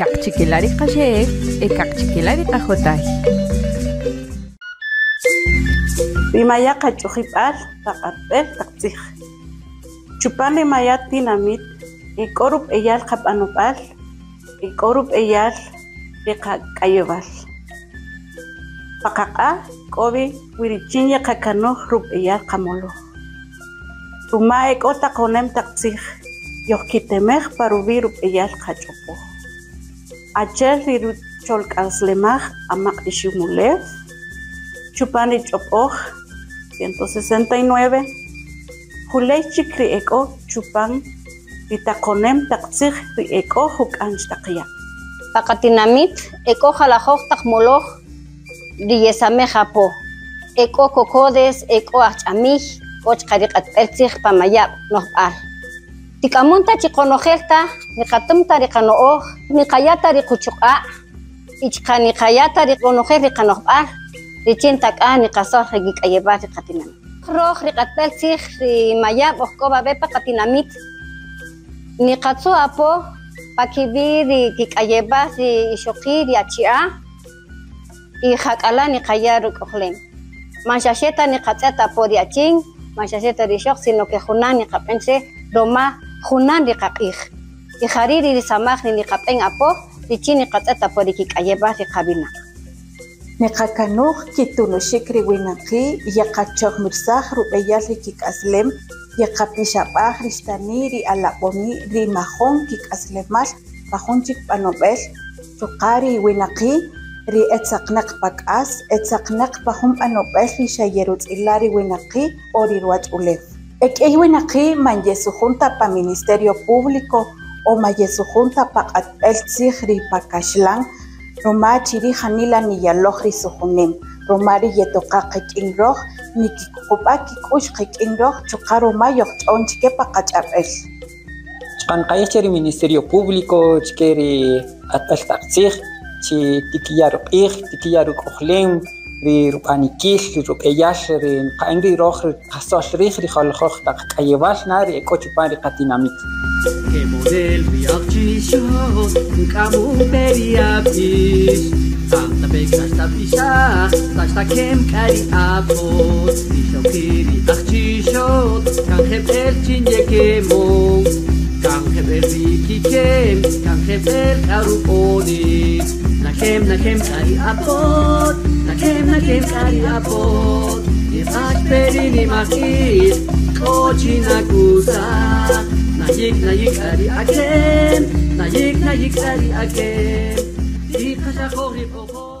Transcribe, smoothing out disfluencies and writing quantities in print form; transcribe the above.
Kaqchikela' ri qaxe'el e kaqchikela' ri qajotay. Ri maya' qach'ojib'al taq q'atb'el taq tzij. Chupan ri maya' tinamit e k'o rub'eyal qab'anob'al, e k'o rub'eyal ri qak'ayewal. Pa qaq'a' k'o wi wi richin yeqakanoj rub'eyal qamoloj. Ruma e k'o taqonem taq tzij yojkitemej pa ruwi' rub'eyal qach'opoj. Achi'el ri rucholk'aslemaj Amaq' Iximulew, chupan ri ch'ob'oj 169, juley chik ri e k'o chupan ri taqonem taq tzij ri e k'o juk'an taq ya'. Pa qatinamit e k'o jalajoj taq moloj ri yesamej apo. E k'o kokodes, e k'o ajch'amiy, k'o chuqa' ri q'atb'el tzij pa mayab' nojb'al. Tik'amun ta chi qonojel ta, niqatum ta ri qano'oj, niqaya' ta ri quchuq'a' y chuqa' niqaya' ta ri ronojel ri qanojb'al richin ta k'a niqasol ri kik'ayewal ri qatinamit. Roj ri q'atb'el tzij ri mayab' oj k'o wawe' pa qatinamit, niqatzu' apo pa kiwi' ri kik'ayewal ri ixoqi' ri achi'a' y jak'ala' niqaya' ruk'ojlem. Man xa xe ta niqatz'et apo ri achin, man xa xe ta ri ixoq, sino que junan niqab'en che roma junan ri qaq'ij. Y jari' ri samaj ri niqab'en apo richin niqatz'et apo ri kik'ayewal ri qawinaq. Niqakanuj kitunuxik ri winaqi' yeqachojmirsaj rub'eyal ri kik'aslem, yeqapixab'aj ri xtani' ri alab'oni' ri majun kik'aslemal pa jun chik b'anob'el, chuqa' ri winaqi' ri e tzaqnaq pa k'as, e tzaqnaq pa jun b'anob'el ri xa yerutz'ila' ri winaqi' o ri ruwach'ulew. E k'iy winaqi' man yesujun ta pa Ministerio Público o man yesujun ta pa q'atb'el tzij ri pa kaxlan, ruma chiri' janila niyaloj ri sujunem, ruma ri yetoqa qik'in roj, nikikuqub'a' kik'u'x qik'in roj, chuqa' ruma yojch'on chike pa qach'ab'el. Chuqa' nqa'ij che ri Ministerio Público chike ri q'atb'el taq tzij chi tikiya' ruq'ij, tikiya' ruk'ojlem, ri rub'anikil, ri rub'eyal ri nqa'än ri roj ri qasol riij ri jalajoj taq k'ayewal na ri e k'o chupan ri qatinamit. Kemonel ri ajchixot, nk'amun pe ri ab'ix, jantape' k'axtab'ixaj, saxtakem k'a ri apot, ixoqi' ri ajchixot, kan jeb'el chin yekemon, kan jeb'el ri kikem, kan jeb'el k'a rub'onik, nakem nakem k'a ri apot, nakem nakem k'a ri apot, niq'ax pe ri nimaq'ij, k'o chi nakusaj, nayik nayik k'a ri akem, nayik nayik k'a ri akem, tiqaxajoj ri q'oqoj.